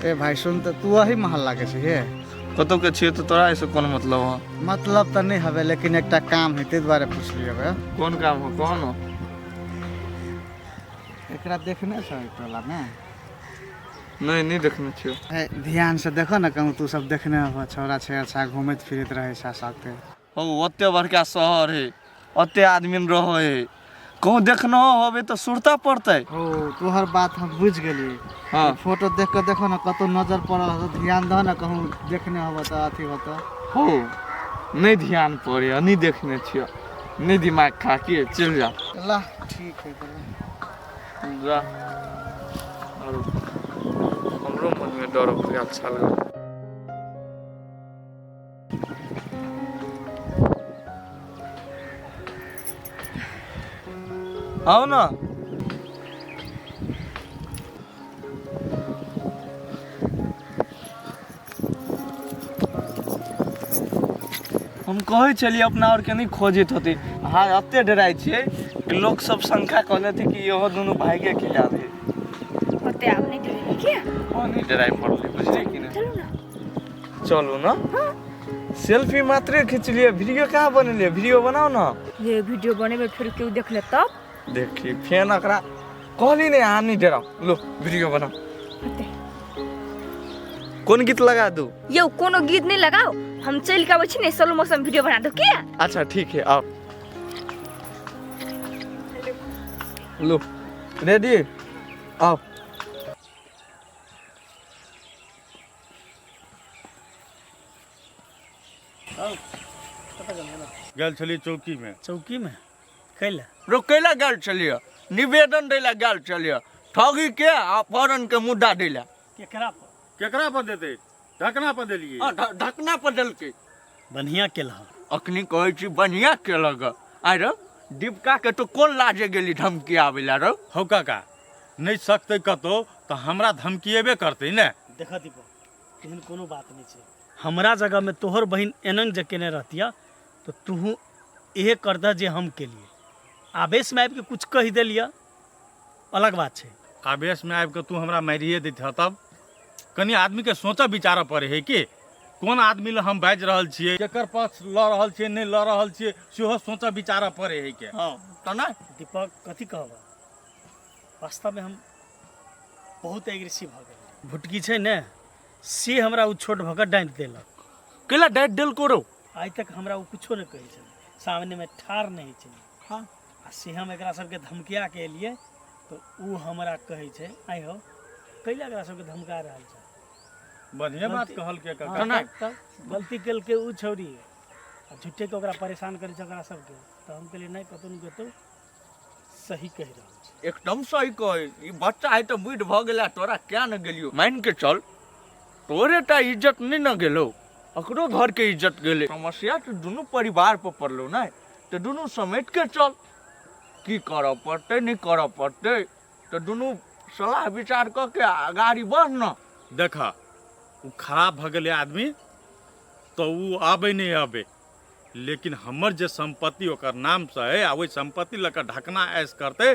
ए भाई सुन तऽ तू अही मोहल्ला के छी हे? कतौ के छियै तऽ तोरा एहिसँ कोन मतलब हो? मतलब तऽ नहि हवे, लेकिन एकटा काम है ताहि दुआरे पुछलियै हवे। कोन काम हो, कौन हो? एकरा देखने छ एहि टोला में? नहीं, नहीं देखने छियो। ए, ध्यान से देखो ना, कहूँ तू सब देखने हो, छौड़ा छै अच्छा घूमैत फिरैत रहै छै साथे। हो, ओते बड़का शहर है, ओते आदमी रहे है, कहूँ देखनो होबे तऽ सुरता पड़तै। ओ तोहर बात हम बुझि गेलियै। हाँ। फोटो देख के देखो ना, कतौ नजर पड़ल हो, ध्यान दह ना, कहूँ देखने होबे तऽ अथी होतौ। हो, नहीं ध्यान पड़े, नहीं देखने छियो, नहीं दिमाग खा के चल जा। ला ठीक है तब। जा। और हमरो मन में डर हो गेल छल। आओ ना। हम कहै छलियै अपना आरके नहि खोजैत होतै। अहाँ एते डराइ छियै कि लोक सब शंका कऽ लेतै कि इहो दुनू भाइगे के याद है। ओते आब नहि डरेबै के? हँ, नहि डराइ पड़लै, बुझलियै कि नहि? चलू ना। चलू ना। सेल्फी मात्रे खिचलियै, वीडियो कहाँ बनेलियै? वीडियो बनाउ ना। ये वीडियो बनेबै फेर केओ देख लेत तब? देखी फेन एकरा कहली नहि, अहाँ नहि डराउ, लो वीडियो बनाउ। होतै। कोन गीत लगा दू? यौ कोनो गीत नहीं लगाओ, हम चल के आबै छी ने, स्लो मोशन वीडियो बना दो के। अच्छा ठीक है, आओ। लो रेडी, आओ। गेल छलियै चौकी में। चौकी में कैला? रोकै ला गेल छलियै, निवेदन दै ला गेल छलियै, ठगी के आ अपहरण के मुद्दा दै ला। केकरा पर? केकरा पर देतै? ढकना पर देलियै। हाँ, ढकना पर देलकै। बढ़िया केलह। अखनी कहै छी बढ़िया केलक। आइ रौ दीपिका के तो कोन लाजे गेली धमकी आबै ला रौ? हौ काका, नहि सकतै कतौ तऽ हमरा धमकिएबे करतै ने। देख दीपक, एहन कोनो बात नहि छै। हमरा जगह में तोहर बहिन एनंग जे केने रहतिया तऽ तूहू इहे करतह जे हम केलिए। आवेश में आबि के कुछ कहि देलिया अलग बात छै। आवेश में आबि के तू हमरा मारिए दैत तब कनि आदमी के सोचऽ विचारऽ पड़ै है कि कोन आदमी लए हम बाजि रहल छियै, केकर पक्ष लऽ रहल छियै, नहि लऽ रहल छियै, सेहो सोचऽ विचारऽ पड़ै है के। हँ तऽ नहि। दीपक कथी कहबह, वास्तवमे हम बहुत एग्रेसिव भऽ गेल। भुटकी छै ने से हमरा ओ छोट भऽ कऽ डाँटि देलक। कैला डाँटि देलको रौ? आइ तक हमरा ओ कुछो नहि कहै छलै, सामनेमे ठाढ़ नहि होइ छलै। हाँ। आ से हम एकरा सबके धमकिया के एलियै तऽ ओ हमरा कहै छै, आइ हौ कैला एकरा सबके धमका रहल छै? बढ़िया बात कहलकै काका। हाँ, तब गलती केलकै ओ छौड़ी आ झूठेके ओकरा परेशान करै छै ओकरा सबके। तऽ हम कहलियै नहि, कतौ ने कतौ सही कहि रहल छै। एकदम सही कहै, ई बच्चा है तऽ बुढ़ भऽ गेला, तोरा क्या ने गेलियो। मान के चल तोरे टा इज्जत नहीं न गेलो, अकरो घर के इज्जत गेले। समस्या तऽ दुनू परिवार पर पड़लो ने, तऽ दुनू समेट के चल, की करऽ पड़तै नहीं करऽ पड़तै तऽ दुनू सलाह विचार कऽ के अगाड़ी बढ़ न। देखा ओ खराब भऽ गेलै आदमी तऽ ओ आबै नहि आबै, लेकिन हमर जे सम्पत्ति ओकर नामसँ है आ ओहि सम्पत्ति लऽ कऽ ढकना ऐश करतै,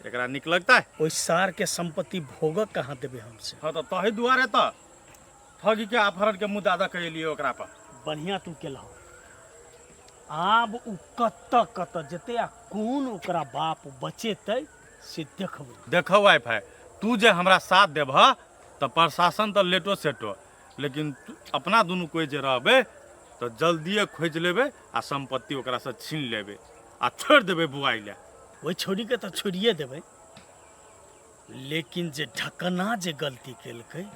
एकरा नीक लगतै? ओहि सारके सम्पत्ति भोगक कहाँ देबै हमसे? हाँ तऽ तही दुआरे तऽ ठगीके अपहरणके मुद्दा दऽ कऽ एलियै ओकरा पर। बढ़िआँ तू केलह। आब ओ कतऽ कतऽ जेतै आ कोन ओकरा बाप बचेतै से देखबै। देखौ वाई फाई, तू जे हमरा साथ देबह तऽ प्रशासन तऽ लेटो सेटो, लेकिन अपना दुनू कोइ जे रहबै तऽ जल्दिए खोजि लेबै आ सम्पत्ति ओकरासँ छीन लेबै आ छोड़ि देबै बुआइ लए। ओहि छौड़ीके तऽ छोड़िए देबै, लेकिन जे ढकना जे गलती केलकै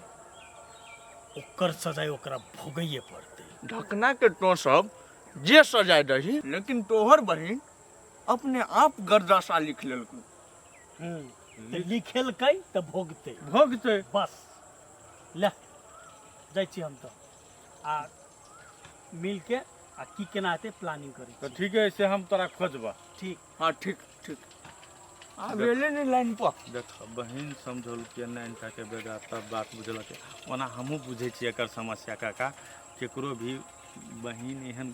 ओकर सजाय ओकरा भोगैए पड़तै। ढकना के तो सब जे सजाय दही, लेकिन तोहर बहिन अपने आप गर्दाशा लिख लेलको। तऽ लिखेलकै तऽ भोगतै। भोगतै। बस ले जाइ छी हम तऽ आ मिलके आ की केना हेतै प्लानिंग करै तऽ ठीक है, से हम तोरा खोजबह। ठीक। हाँ ठीक ठीक। आब एलै ने लाइन पर। देख बहिन समझौलकै नहि के बेगा तब बात बुझलकै। ओना हमहूँ बुझै छियै एकर समस्या काका, केकरो भी बहिन एहन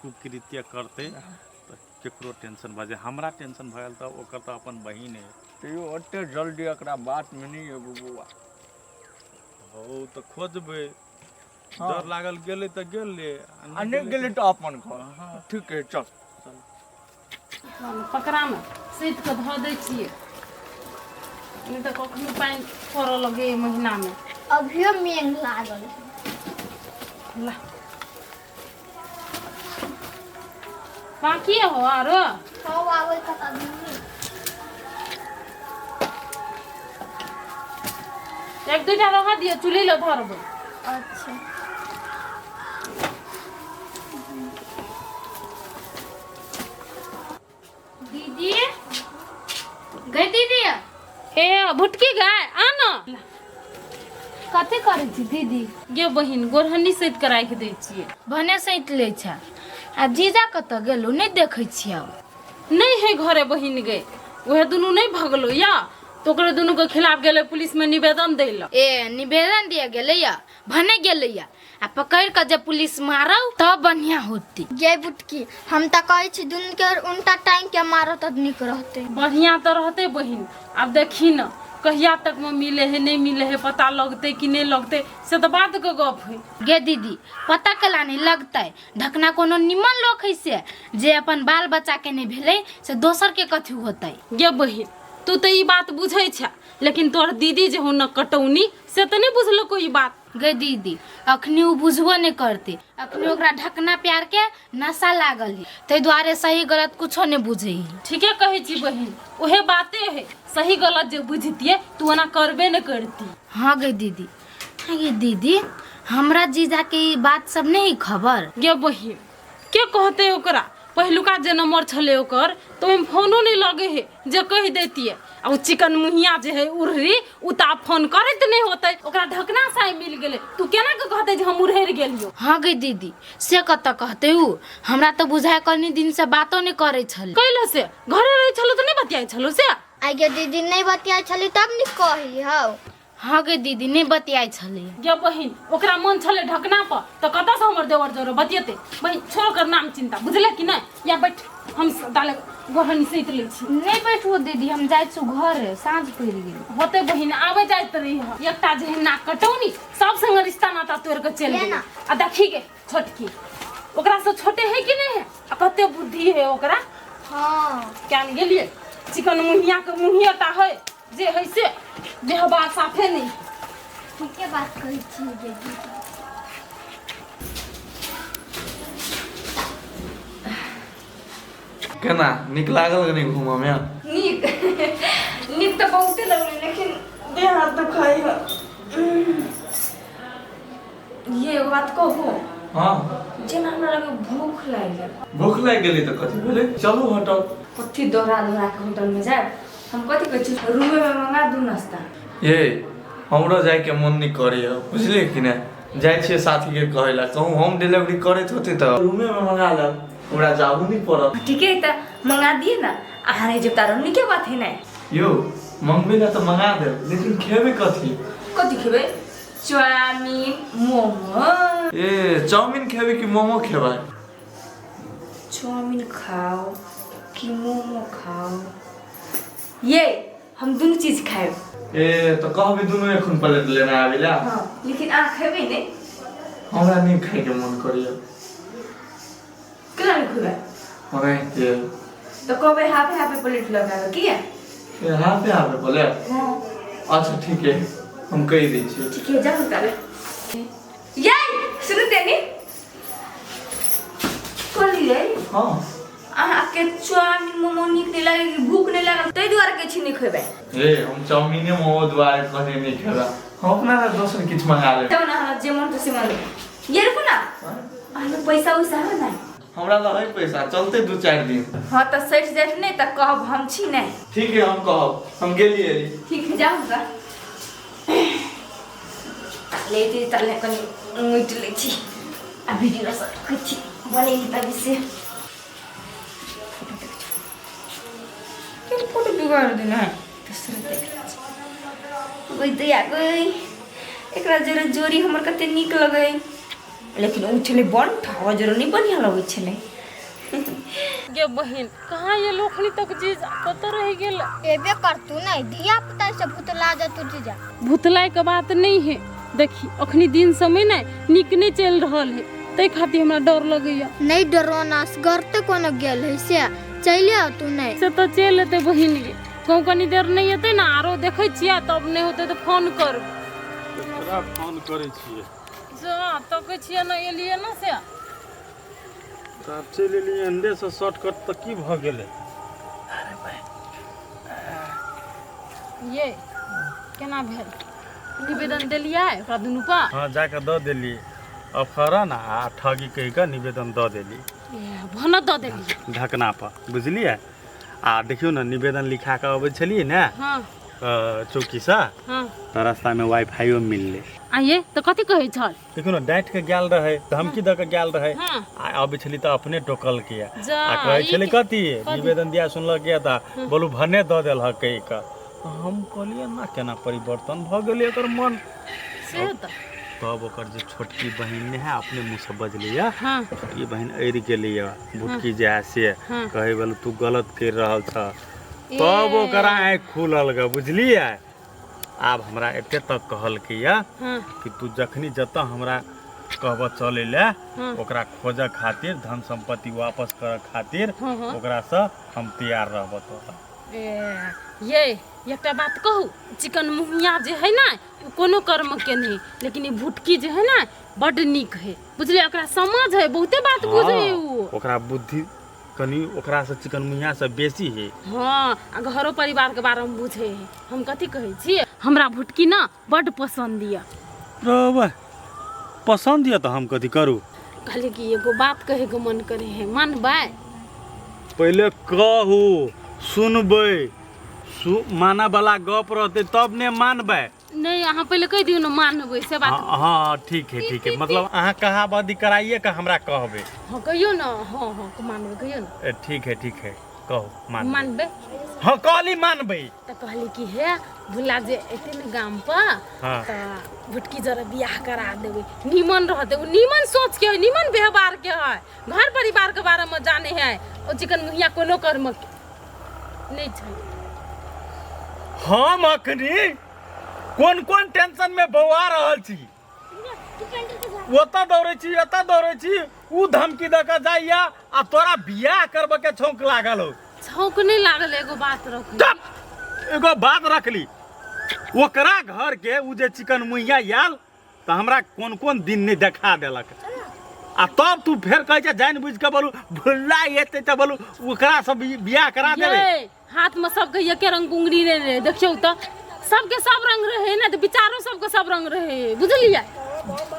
कुकृत्य करतै तऽ केकरो टेंशन भऽ जाइ। हमरा टेंशन भऽ गेल तऽ ओकर तऽ अपन बहिन है। तैयो ओते जल्दी एकरा बातमे नहि एबौ बौआ। हो तऽ खोजबै। डर लागल गेलै तऽ गेलै आ नहि गेलै तऽ अपन घर। ठीक है, चल। पकड़ामे सैत कऽ धऽ दै छियै, नहि तऽ कखनो पानि पड़ऽ लगै एहि महीनामे। अभियो मेघ लागल है। ला बाकी हो आरो। हौ आबै कत अभी। एक दुटा रह दियौ, चूल्ही लऽ धरबै। अच्छा दीदी गई, दीदी हे भुटकी गाय आ न। कथी करै छी दीदी? गे बहिन, गोरहनी सैत कऽ राखि दै छियै। भने सैत लै छ। आ जीजा कतऽ गेलो? नहि देखै छियै। नहि है घरे बहिन गे, उहे दुनू नहि भगलो या तऽ ओकरे दुनू के खिलाफ गेलै पुलिस में निवेदन दै लए। ए निवेदन दिया गेलै या भने गेलै या, आ पकड़ कऽ जे पुलिस मारौ तब बढ़िया होती। गे बुटकी, हम तऽ कहै छी दुनू के उनटा टांग के मारो तऽ नीक रहतै। बढ़िया तऽ रहतै बहिन। आब देखी न कहिया तक में मिले है नहीं मिले है, पता लगतै कि नहीं लगतै से तऽ बाद के गप है। गे दीदी, पता केला नहीं लगतै? ढकना कोनो निमन लोक है से जे अपन बाल बच्चा के नहीं भेलै से दोसर के कथी होतै? गे बहिन, तू तऽ ई बात बुझै छ, लेकिन तोहर दीदी जे हो न कटौनी, से तऽ नहीं बुझलको ई बात। गे दीदी, अखनी उ बुझबो नहीं करते। अखनी ओकरा ढकना प्यार के नशा लागल है, ताहि दुआरे सही गलत कुछो नहीं बुझे है। ठीके कहै छी बहिन, उहे बाते है। सही गलत जे बुझतियै तू ओना करबे नहीं करती। हाँ गे दीदी। हाँ गे दीदी, हमरा जीजा के ई बात सब नहीं खबर? गे बहिन, के कहते ओकरा? पहिलुका जे नंबर छलै ओकर तऽ ओहिमे फोनो नहि लगे है जे कहि दैतियै। आ ओ चिकन मुहिया जे है उड़री, उ तऽ आब फोन करैत नहि होतै। ओकरा ढकना साइ मिल गेलै, तू केना के कहतै जे हम उड़हरि गेलियो? हाँ गे दीदी, से कतऽ कहते उ? हमरा तऽ बुझाय कनी दिन से बातो नहीं करे छलै। कैले से घरे रहै छलो तऽ नहि बतियाइ छलो से? आइ गे दीदी, नहीं बतियाइ छली तब ने कही हौ। हाँ गे दीदी, नहीं बतियाइ छलै। गे बहिन, ओकरा मन छलै ढकना पर तऽ कतऽसँ हमर देवर जोरो बतियेतै? बहिन, छोड़ ओकर नाम चिंता, बुझले कि नहि? या बैठ, हम दाले गोरहनी सैत लै छी। नहीं बैठू दीदी, हम जाइ छी घर, साँझ पड़ि गेल। होते बहिन, आबै जाइत रही। एकटा जे है नाक कटौनी, सब संग रिश्ता नाता तोड़ के चलि गेलै। आ देखी गे छोटकी, ओकरा से छोटे है कि नहीं है आ कते बुद्धि है ओकरा। हाँ। क्या गेलिए चिकन मुहिया के मुहियाटा है जे है से व्यवहार साफे नहीं। ठीके बात कहै छी गे दीदी। केना नीक लागल कनि घूमऽमे? नीक नीक तऽ बहुते लगलै, लेकिन देह हाथ दुखाइ है। ये एगो बात कहू? हाँ। जेना हमरा लगे भूख लागि गेल। भूख लागि गेलै तऽ कथी भेलै? चलू होटल। कथी दौड़ा दौड़ा के होटल में जायब? हम कथी कहै छी, रूमे में मंगा दू नाश्ता। ये हमरो जाइके मन नहि करैए, बुझलियै कि नहि? जाइ छियै साथीके कहै लए, कहूँ होम डिलीवरी करैत होतै तऽ रूमेमे मंगा लेब, हमरा जाबू नहि पड़त। ठीके है, तऽ मंगा दिए ना। अहाँ रहि जेब तारो नीके बात है नहीं? यौ, मंगबै लए तऽ मंगा देब, लेकिन खेबै कथी? कथी खेबै? चाउमीन, मोमो। ए चाउमीन खेबै कि मोमो खेबै? चाउमीन खाओ कि मोमो खाओ? ये हम दुनू चीज खाएब। ए तऽ कहबै दुनू एखन प्लेट लेने आबै लए। हाँ, लेकिन अहाँ खेबै नहीं? हमरा नहि खाइके मन करैए। केना नहीं खेबै? ओनाहिते। तऽ कहबै हाफे हाफे प्लेट लगाबे किया। ए हाफे हाफे प्लेट? हाँ। अच्छा ठीक है, हम कहि दै छियै। ठीक है, जाओ ताले। ये सुनू तनी, कहलियै हाँ। अहाँके चाउमीन मोमो नीक नहि लागै कि भूख नहि लागल ताहि दुआरे कहै छी नहि खेबै? ए हम चाउमीने मोमो दुआरे कहने नहि खेबै, हम अपना लए दोसर किछु मंगा लेब। तब ने हमरा जे मन तो से मन। ये रुकू ना, अहाँ पैसा उसा है ना? हमरा लग है पैसा, चलते 2-4 दिन। हाँ तऽ सठि जायत नहि तऽ कहब हम छी नहि। ठीक है, हम कहब। हम गेलियै। ठीक है, जाउ तऽ ले दी। तले कनि उठि लै छी आ वीडियो सब रखै छी बनेली तभी से। फोटो देखै छी, फोटो बिगाड़ देना है। दोसर देख लै छी। गई दैया गई, एकरा जोरे जोड़ी हमर कते नीक लगै, लेकिन ओ छलै बन ठाव जोरे नहि बढ़िआँ लगै छलै। गे बहिन, कहाँ ये लोखनी तक जीजा कतऽ रहि गेल? एबे करतू नहीं, धिया पुता से भूतला जतू जीजा। भुतलाय के बात नहीं है। देखी अखनी दिन समय ने नीक नहि चलि रहल है, ताहि खातिर हमरा डर लगैया। नहीं डरो ना, असगर तऽ कोनो गेल है से चलि आउ तू। नहीं से तऽ चलि एतै बहिन गे, कहूँ कनी देर नहि एतै ने, आरो देखै छियै, तब नहि होतै तऽ फोन करबै। केकरा फोन करै छियै? जा तकै छियै ने, एलियै ने से। तऽ आब चलि एलियै अंडेसँ शॉर्टकट तऽ की भऽ गेलै? ये केना भेल? निवेदन देलियै ओकरा दुनू पर? हँ, जाकऽ दऽ देली, अपहरण आ ठगी कहि कऽ निवेदन दऽ देली। भनत दऽ देलियै ढकना पर, बुझलियै? आ देखियौ ने, निवेदन लिखा कऽ अबै छलियै ने। हाँ। चौकीसँ। हाँ। तऽ रास्तामे वाईफाइयो मिललै। आ ये तऽ कथी कहै छल? देखियौ ने, डाँटि कऽ गेल रहै, धमकी दऽ कऽ गेल रहै। हाँ। आ अबै छली तऽ अपने टोकलकै। जा। आ कहै ई छलै कथी? कथी? निवेदन दिया सुनलक यऽ तऽ बोलू भने दऽ देलहक कहि कऽ। हम कहलियै ना केना परिवर्तन भऽ गेलै एकर मन। से तऽ तब ओकर जे छोटकी बहिन ने है, अपने मुँहसँ बजलैया। हाँ। छोटकी बहिन अड़ि गेलैया, भुटकी जे है से। हाँ। कहै बोलू तू गलत करि रहल छह, तब ओकरा आँखि खुलल ग, बुझलियै? आब हमरा एते तक कहलकैया हाँ। कि तू जखनी जतऽ हमरा कहबऽ चलै लए, हाँ। ओकरा खोजऽ खातिर, धन संपत्ति वापस करऽ खातिर, हाँ, हाँ। ओकरासँ हम तैयार रहबऽ तोरा। ए ये एकटा बात कहू, चिकन मुहिया जे है ना ओ कोनो कर्म के नहीं, लेकिन ई भुटकी जे है ना बड नीक है, बुझलियै? ओकरा समझ है, बहुते बात बुझे है उ। ओकरा बुद्धि कनि ओकरासँ चिकन मुहियासँ बेसी है। हाँ, आ घरो परिवार के बारे में बुझे है। हम कथी कहै छियै, हमरा भुटकी ना बड पसंद यऽ। रौ, पसंद यऽ तऽ हम कथी करू? कहली कि एगो बात कहे के मन करे है, मानबै? पहिले कहू, सुनबै। मानऽ वाला गप रहतै तब ने मानबै। नहीं, अहाँ पहिले कहि दियौ ने मानबै से बात। हाँ हाँ, ठीक है, ठीक है। मतलब अहाँ कहाबदी कराइए के हमरा कहबै? हाँ, कहियौ ने। हाँ हाँ, मानबै, कहियौ ने। ए, ठीक है, ठीक है, कहू, मानबै। मानबै? हाँ, कहली मानबै। तऽ कहली कि हे भुला जे एते ने गाम पर, हाँ। तऽ भुटकी जरा बियाह करा देबै, नीमन रहतै ओ, नीमन सोच के है, नीमन व्यवहार के है, घर परिवार के बारे में जाने है। ओ चिकन मुहिया कोनो कर्म के नहीं छै। हम अखनी कोन कोन टेंशन में बौआ रहल छी, ओतऽ दौड़ै छी, एतऽ दौड़ै छी, उ धमकी दऽ कऽ जाइया आ तोरा बियाह करबऽ के छौंक लागल हो? छौंक नहीं लागल, एगो बात रख। चुप! एगो बात रखली, ओकरा घर के उ जे चिकन मुइया आयल तऽ हमरा कोन कोन दिन नहि देखा देलक, आ तब तू फेर कहै छै जानि बुझि कऽ बोलू भुल्ला एतै तऽ बोलू ओकरा से बियाह करा देबै। ये हाथ में सबके एके रंग उंगली नहीं रहे, देखियौ तऽ सबके सब रंग रहे ने, तऽ विचारो सबके सब रंग रहे, बुझलियै?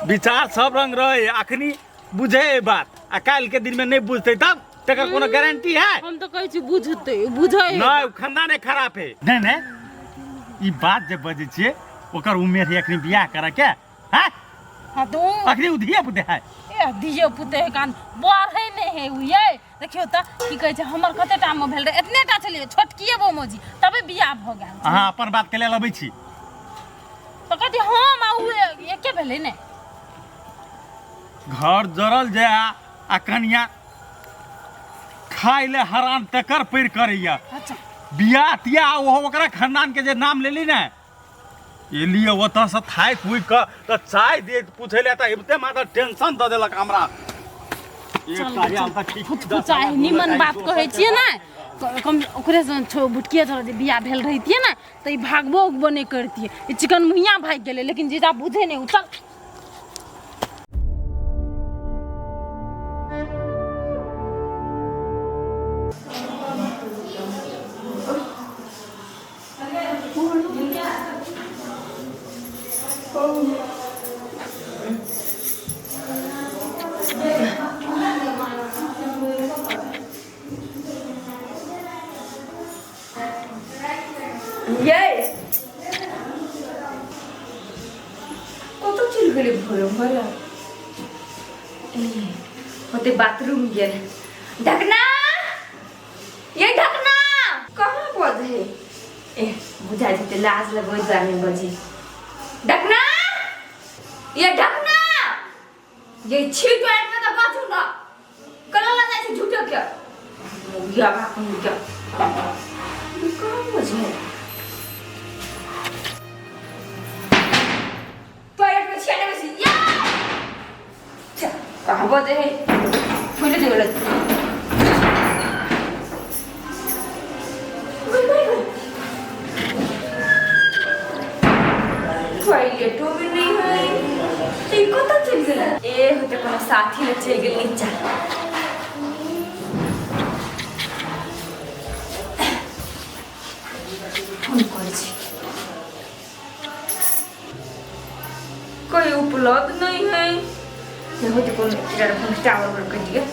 विचार सब रंग रहे, अखनी बुझे ए बात आ काल्हि के दिन में नहीं बुझते तब तकर कोनो गारंटी है? हम तऽ कहै छी बुझतै, बुझै। नहीं, उ खानदाने खराब है। नहीं नहीं, ई बात जे बजै छियै, ओकर उमेर है अखनी बियाह करे के हैं? हाँ तो अखनी उ धिया पुते है। ए धियो पुते है, कान बढ़े नहीं है उ। ये देखियौ तऽ की कहै छै, हमर कते टा मे भेल रहै, एतने टा छलियै, छोटकिए बमोजी, तबे बियाह भऽ गेल। अहाँ अपन बात के लेल अबै छी। तऽ कथी, हम आ उ एके भेलै ने। घर जरल जाय आ कनिया खाय ले हरान तकर पैर करैया। अच्छा। बियाह तियाह ओहो ओकरा खानदान के जे नाम लेली ने, एलियै ओतऽसँ थाकि उकि कऽ तऽ चाय दे पूछै लए तऽ अबिते मात्र टेंशन दऽ देलक हमरा। चाहे निमन बात कहै छियै ने, कम ओकरे से छो भुटकिया जरा जे बियाह भेल रहितियै ने तऽ ई भागबो उगबो नहि करतियै। ई चिकन मुहिया भागि गेलै, लेकिन जीजा बुझे नहि उ। चल। ये कत चलि गेलै भोरे भोरे? होते बाथरूम गेल। ढकना, ये ढकना कहाँ बजे? ए बुझा जेतै, लाज लगै दुआरे बजे। ढकना, ये ढकना, ये छी टॉयलेट में तऽ बाजू ना, कला ला जाइ छै झूठो के मुगिया बाप मुगिया। कहाँ बजे? टॉयलेट में बजे है फुले दे गेलै। टॉयलेटो में नहीं है, ई कतऽ चलि गेलै? ए होते कोनो साथी ले चलि गेल नीचा। फोन करै छी, कोई उपलब्ध नहीं है। ये होते कोनो किरार फोन टावर पर कटि गेल।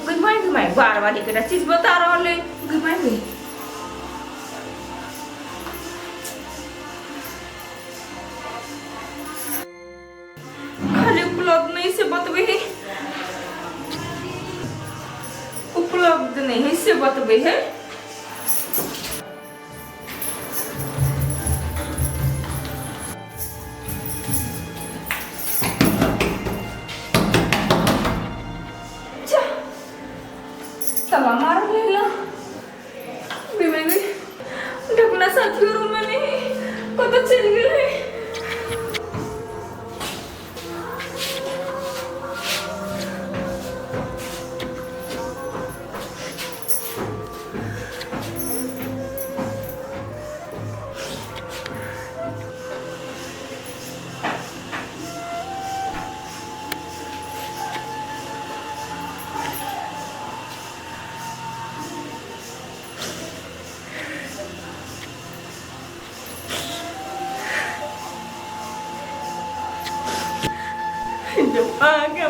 गई माय गई माय, बार बार एकटा चीज बता रहल है। गई माय गई। खाली उपलब्ध नहीं से बतबे है, उपलब्ध नहीं है से बतबे है। जा तला मार लेला। ढकना साथी रूम में नहीं, कतऽ चलि गेलै? जब अहाँके